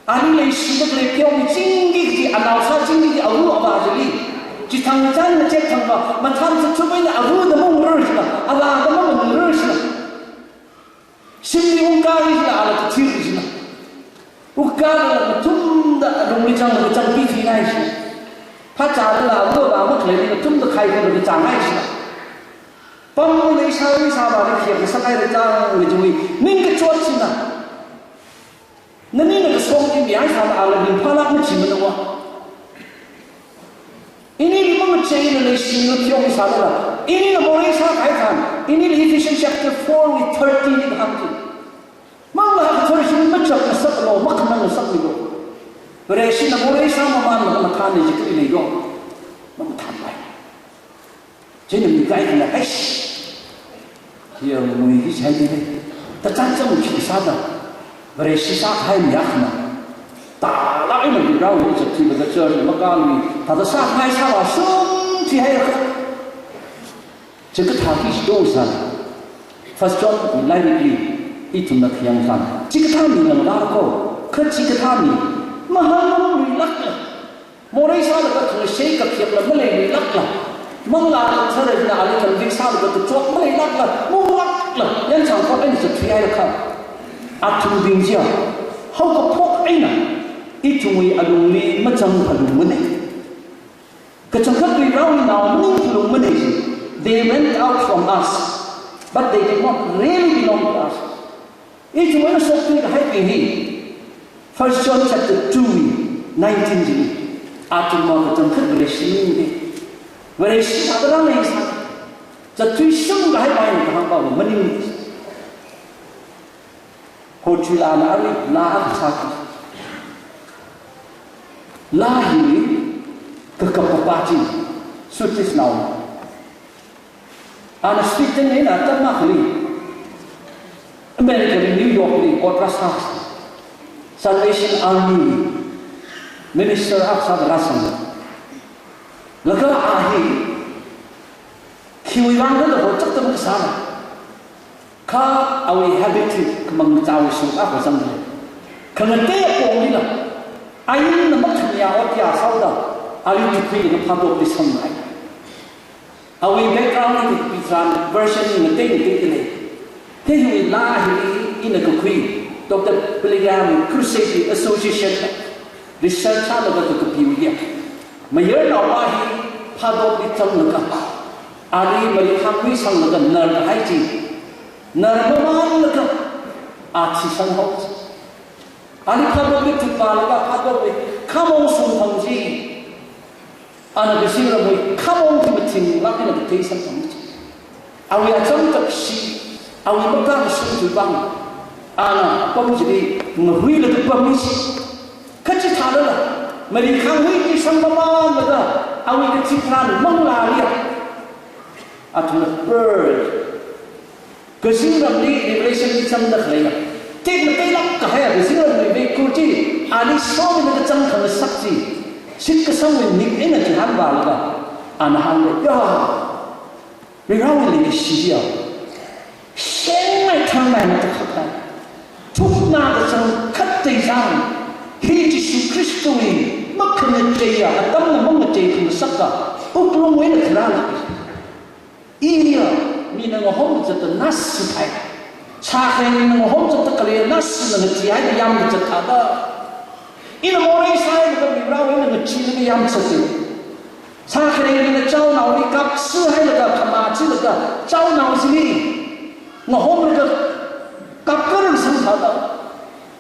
ali leishida khalei pheomi chingki kaji, anao sāchingki kaji, aru avā chili, chithang chān ngachei thangva, mathān sāchup eina aruda maungrar jila, avāda maungrar jila. Shimli ungkāki jila, ala kathir jila. Ungkālaga mathumda alungli chang, changpi thingai jila. Phāchālala aru avā makhaleili mathumda khaikhuilaga chāngai jila. Pamli ishāvā ishāvāli khayākngasak haira chang kajiwui ningkachot china. Nanina kasong chi mihaisāda ala ringphālāk machimanungva. Inili mangacheila leishimla pheomisālala, inila morei sākahai tharan, inili Ephesians chapter four verse thirteen li hāngki. Manglā Kathara chi machapngasaklu, makhanangngasakmilu. Vareshina morei sāmamānlaga mathānei ji kali leilu. Mamathānpai. China mi kaikhana, eish, hiya ngui hi chai dide. Tachān chān khi sāda, Vareshi sākahai mi akhana. Tālāk eina Varivarawui zatki kaja church makālui, thāda sākhangai sāvāshung thihaiakha. Chikathā khi shito sāla. First John lairikli ithumna khayang tharan, chikathā mina ngalāko, kha chikathā mi mahāngluilākla, morei sālaga thangshei kaphayākla maleiluilākla, Manglā Katharana ali convict sālaga kachot maleilākla, mungvākla, yāngchāng khot eina zatthuihaiakha, athumbing chiya haokaphok eina ithumwui alungli mazang phalungmanei. Kachangkhat Prohowui nao maningla maningmana. They went out from us, but they did not really belong to us. Ithumwui eina sokthuikahai hi. First John chapter two, nineteen ji. Athumva kachangkhat Vareshi maningmana. Vareshi sāda rāngaisā. Zatthuishungkahai eina kahāngva maningmana. Hochuilana arui laa akha sāki. Laa hili kakapapa chi, Swiss nao. Ana Sweden eina atam akhali America li New York li ot rāsā. Salvation Army li minister akha sāda rāzang. Laga a hi khiwui vang khala hochak tam kasāla. Kha awui habit hi khamang chao sung akha zangda lei. Khangatei aponglila, ainna makhamiya ot ya sāhaoda, ali tukhuilaga phātokli samphang. Awui background hi kapitharan version ngatei ngateida lei. Hiwui laa hili ina kakhui, Doctor Billy Graham Crusade Association research sālaga kakapiwui ya. Mayarnaova hi phātokli zanglaga, ali marikhangwui sanglaga narkahai chi, nar mamanlaga a thisang haowa. Ali phātokli tutpālaga phātokli khamong sungphang chi, ana kazingramwui khamong chi mathing lāk eina kathei samphang chi. Awui acham tapshi, awui makang sung chi vang, ana apam chili ngahuilaga pammi chi. Kha chithālala, marikhangwui chi sangmamanlaga, awui kachitharan manglāli ya, athumna bird, kazingramli Revelation li zangda khalei ya. Tekmateilāk kahai kazingramwui veikur chi, ali somida kachang khangasak chi, shitkasangwui ning eina chihānvālaga, ana hānga ya. Varewui leikashi ya, shengmei thangmei matakhak hai, thukna kachangkhat teizang, hi Jishu Khristawui makhangacheiya atamna mangachei khangasaka, wuklungwui eina kharāna. Iya, mina ngahom zatda nasi hai. Sākhangaina ngahom zatda khalei nasi na ngacheehaida yamda zat thāda. Ina morei sāhailaga Varewui eina ngacheelaga yamzat chi. Sākhangaina chaonaoli kapsi hailaga, khamā chilaga, chaonao chili ngahomlaga kapkar sāthāda.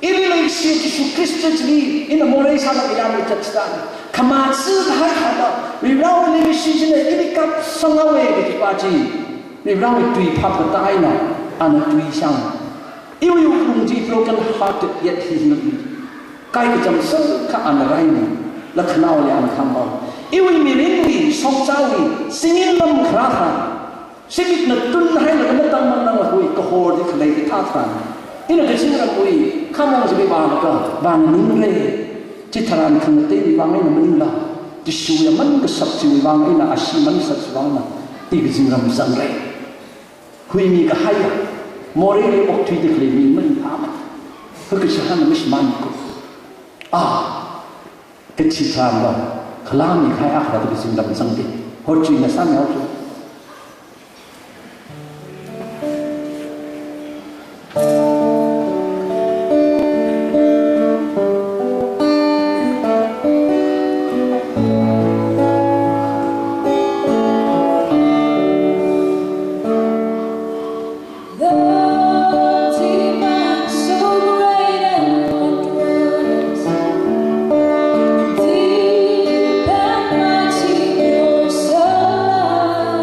Ili leikashi Jishu Khrista chili ina morei sālaga yamda zat sāda. Khamā chihai thāda, Varewui leikashi china ili kapsang haowa kajipa chi, Varewui tui phap katāna, ana tui shang. Iwui wuklung chi broken hearted yet he is not weak. Kaikacham sākha ana raina, lakhanaoli ana khangvā. Iwui mirinli, shongzāli, singin lam kharā kha, shimit na tunhailaga matang manglāngakhui kahorli khalei kathā tharan, ina kazingramwui khamong chili vālaga vānganingra. Chitharan khangateiwui vang eina maningla, Jishuwui aman kasap chiwui vang eina, ashee aman kasap chiwui vangna, i kazingram zangra. Huimi kahaiya, moreili okthuida khalei mi maningmana. Kha kashihān mashimānko. Ah, kachitharanva, khalāmi kahai akha da kazingram zangda. Hochuina sāmihaochu. The demand so great and wondrous, deep and mighty yours of love.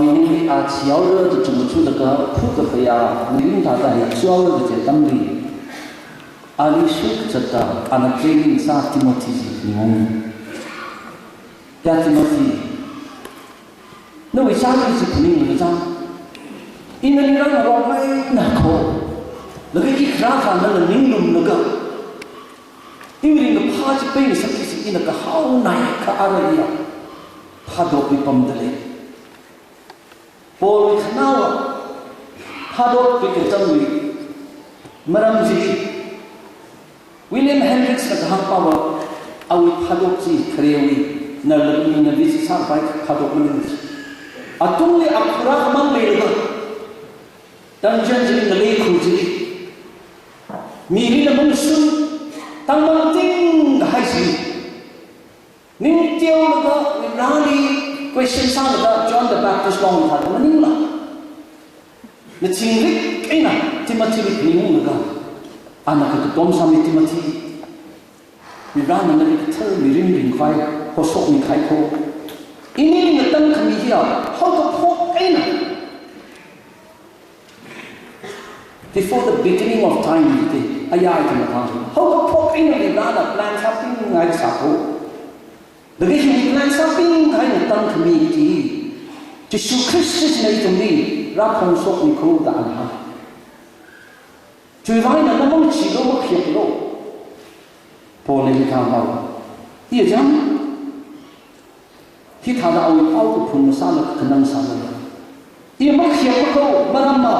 Ningli a chihaora da chungchulaga, phut kaphayā mirin thāda hi chihaora da chi atamli, ali shukzatda ana training sā Timothy chi phaningungmi. Ya Timothy, nawui chānli chi phaninglaga chang. Ina nali rāngarokmeina kho, laga i kharā kha nana ninglumlaga, iwui ringkaphā chi peingasakki kaji ina kahaonao kha ara iya phadopli pamda lei. Paulwui khanaowa phadopli kachangwui maram chi, William Hendricks na kahāng pava, awui phadop chi kharewui, nala mina visit sāpai phadop maningmana. Atungli akhura khamang leilaga, dungeon chili, ngalei khu chili, mili na mangshun, tangmang ting kahai chili, ning teolaga, Vareli question sālaga John the Baptist long thāda maningla. Nachingrik eina Timothy li phaningunglaga, ana kakatom sāmi Timothy. Varena nali kathar mirin ringkhavai hoshokmi kahai kho. Ini ngatangkhami hiya haokaphok eina, before the beginning of time, jida, aya ithum athang, haokaphok eina Varena plan sāpingngai sā kho. Laga hi plan sāpingngai ngatangkhami chi, Jishu Khrista china ithumli rāphongshokmi kho da ana hāng. Chiwuivang eina na mangachilo, makhayaklo. Paulna hithāda hāng. Iya chang, hithāda awui pao kaphung masāla khanang sāla. I makhayak makho, maramva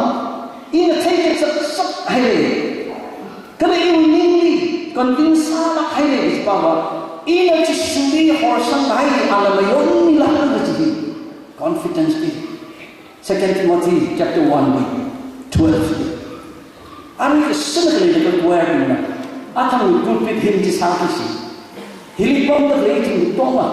ina theikazak sāhaira. Kala iwui ningli convince sālāk haira kaji pava, ina Jishuli horsang kahai ana mayonmilāka kaji hi confidence hi. Second Timothy chapter one wui twelve li. Ani kasāna khalei level choir bingna athang pulpit hymn chi sāki kaji. Hili pamda khalei ithum katonga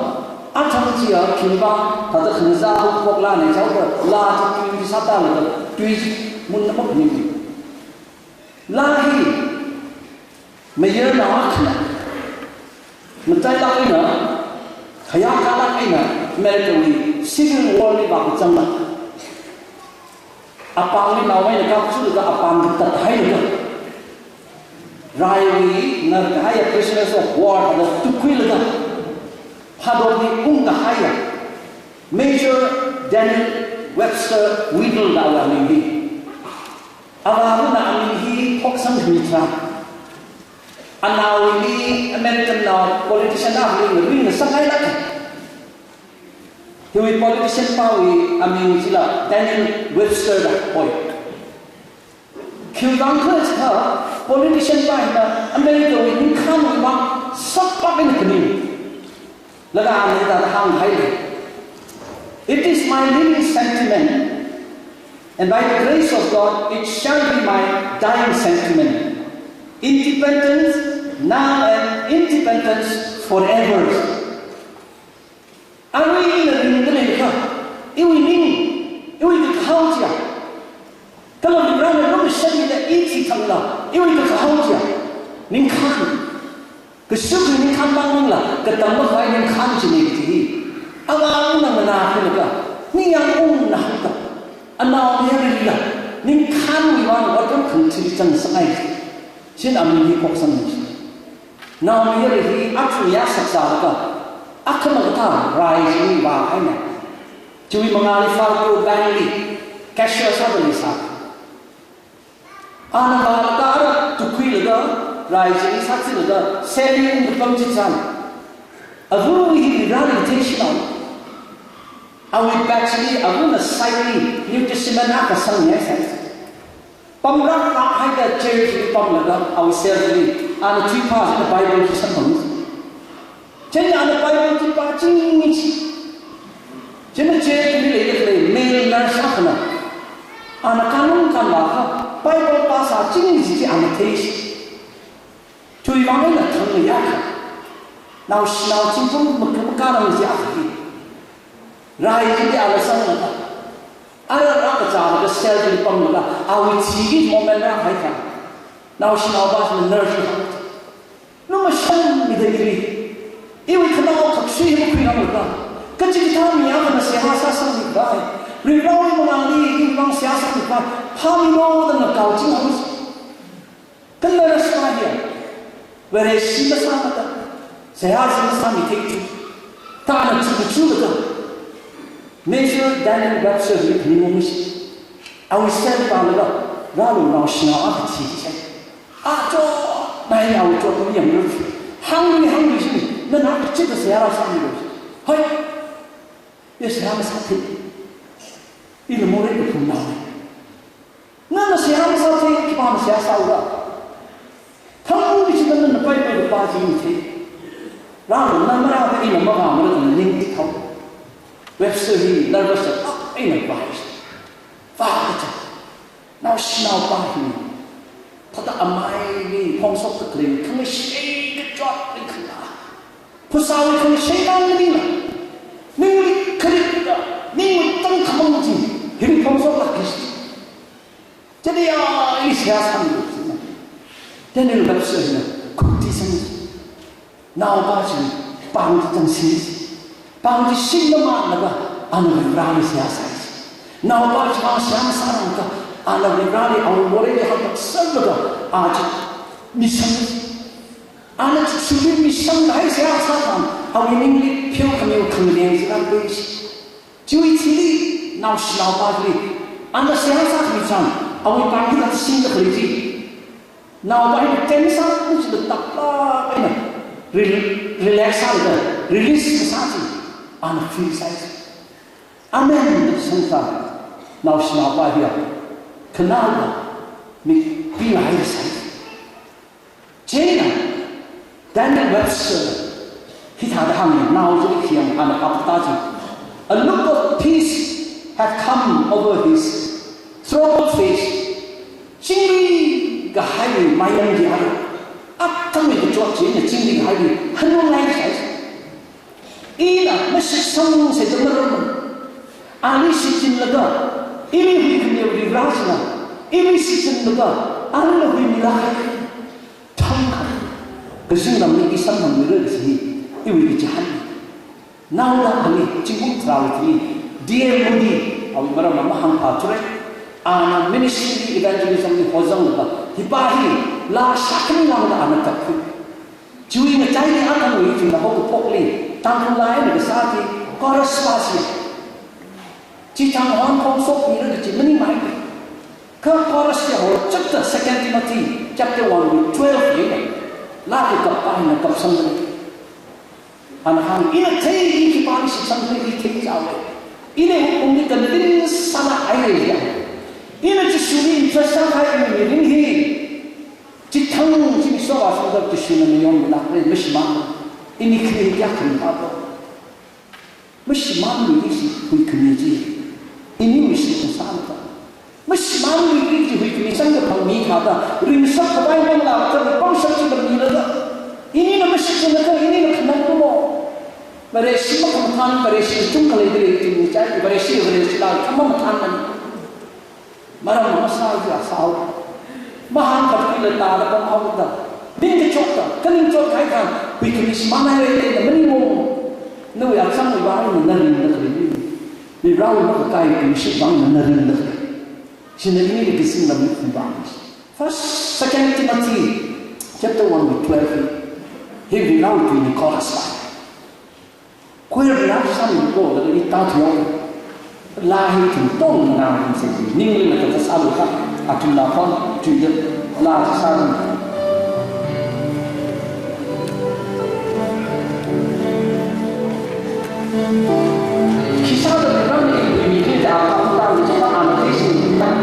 athang chiya khimba, thāda khangaza hukpok laa nei chaoda, laa chi tui chi sāda laga, tui chi munna makhaning. Laa hi mayarnao akhana matailāk eina, khayākalāk eina, America wui Civil War li vākazangla, apāngli naomeina kapchulaga apāng katat hailaga, raiwui ngarkahaiya prisoners of war thāda tukkhuilaga, phadopli ungkahaiya Major Daniel Webster Whittle da awui aming hi. Avāvana aming hi phoksang khami tharan, anaoli American nao politician akhali ngaruina sāngailāka. Hiwui politician pāwui aming chila Daniel Webster da hoi. Khiwuivang khala chiakha, politician pā hina America wui ningkhānwui vang sāpap eina phaning. Laga ana hithāda hānghaira. It is my living sentiment, and by the grace of God, it shall be my dying sentiment. Independence now and independence forever. Arui ina ringda leiakha, iwui ning, iwui kakahao chiya, kala Varena lumashanmida i thithangla, iwui kakahao chiya, ningkhān. Kashuk ningkhān mang mangla, katang makhavai ningkhān china kaji hi. Avāvana nganākhuilaga, ningyāng ungna hāngda, anaomayarlila ningkhānwui vang otram khangathali zangsanghaira. Chieina aming hi phoksangmi chi. Naomayara hi athum yāsakzalaga, akhama kathā rai chili vāhaina. Chiwui mangāli Fargo Bank li cashier sāda leisā. Ana vālaga ara tukkhuilaga, rai chili sāthilaga, saving kapam chitharan, ava hi Vareli theishinao. Awui batch li avana side li New Testament akha sangmi haisai. Pamrāklāk haida chair chili pamlaga, awui cell chili, ana thuiphā china Bible chi samphang. Chieina ana Bible chi pāching chi. Chieina chair chili leida khalei male nurse akhana, ana kanung kanvākha Bible pāsāching chi ana thei chi. Chiwuivang eina thangmeiyakha, naoshinao chingthum makhamakā rang chi akha hi, rai chili ala sanglaga, ara rākazālaga cell chili pamlaga, awui thiki moment rāhai tharan, naoshinao pā china nurse li hāng, lumashanmida ili, iwui khanao khaksui hi makhuiranglaga, kachikathā mi akhana seihā sāsangmi kahai, Ringrao mangāli, ringrao seihā sākhavai, phāmilo da ngakao ching haosi. Kala rāsā hiya, Vareshi masāmada, seihā chi masāmithei chi. Thāda chi kachu kaja. Major Daniel Webster hi phaningungsi. Awui cell pālaga, rālu naoshinao akha thishai. Acho, nai awui chotmi yanglu. Hāngmi hāngmi shi, nana kachida seihā rāsāmilo. Hoi. Ye seihā masāthei. Ila morei kaphungnao. Nana seihā masāthei, khipāna seihā sāura. Thangmi chi nana paipai kapā chi thei. Rālu na marāda ina mavāmara da ning tithao. Webster hi nervous sā, ah, eina vāi. Vākaja. Naoshinaopa hi. Thāda amaili phongshok khalei, khangashei kachotli khala. Phasāwui khangashei nganina. Ningli kharit da, ningli tangkhamang chi, hili phongshoklāki. Chieina ya, i seihā sāmilo. Daniel Webster hina, khuti sāmi. Naopa chi, pāng chi changsi. Pāng chi shingda managa, ana Vareli seihā sāi. Naopa chi pāng seihā sārangda, ana Vareli awui moreili hāngkasanglaga, a chi, misang. Ana chi chili misangda hai seihā sāthan, awui ningli pheokhami khangaleng chi rākhui. Chiwui thili, naoshinaopa chili, ana seihā sākhami chang, awui pāng hina shingda khalei chi. Naopa hina tension chi taplāk eina, rel-, relax sālaga, release kasā chi, ana feel sāi. Amen, da sangsa, naoshinaopa hiya, khanāda, mi pila hai sāi. Chieina, Daniel Webster, hithāda hāngi, nao chi khi yang ana apta chi. A look of peace had come over his troubled face. Chingri kahaiwui mayang chi ara. Atam mi kachot chieina chingri kahaiwui hanung lai sai. Ina mashitsangsa da maram. Ali shichinlaga, ili huikhami Varena, ili shichinlaga, alila huimila hai. Thangkha. Kazingramli i samphangmira kaji, iwui kachihān. Naoda ali, chingkung tharāwui thili, D L Moody, awui maram mahāngphā thurai. Ana ministry evangelism li hozanglaga, hipa hi, laa shākhanang da ana kapkhui. Chiwui ngachaili athangwui chungda haokaphokli, Tangkhul laa eina kasā chi, chorus pa si. Chi thang hon phongshokmira kaji maningmana. Kha chorus ya ho chapter Second Timothy chapter one wui twelve ya. Laa kakap pa hina kapsangda. Ana hāng, ina thei, i khipāli shitsangli i theichaowa. Ina wuklungli convince sālāk haira ya. Ina Jishuli interest sākahai mirin hi. Chithang chi mi sowa sāda Jishuna mayonmilākra, mashimān. Ini khani kayākha mi phato. Mashimānluiki kaji huikhami chi. Iniwui shitsangda. Mashimānluiki kaji huikhami chang kaphang mi thāda, ringshap khavai manglā kathar pangshap chi khamila da. Inina mashichinlaga, inina khanang kumo. Vareshi makhamathān, Vareshi chungkha leida lei kaji mi chai, Vareshi, Vareshi la khamathān man. Maram masā ja sao. Mahāngkatki la tāda pamhaoda. Ning kachotda, kaning chot kahai thang, huikhami shimānhai rei da maningo. Nawui achangwui vang na ringda khalei. Mirawui makakai khamashit vang na ringda khalei. Chieina ini kazingramli khuivang. First, Second Timothy chapter one wui twelve. Hi Varewui tuina chorus pa. Choir la sāmiko, laga i tāthuiya. Laa hi thum tong nang sāsi, ningli na kasālu kha, athumna phon, tuida, laa sālu. Khisāda Varena ithumli mirin da atam tangda chapa ana teisin tang.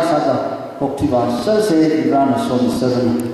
sāda, hokthui vāsāsa, Varena somi sāranu.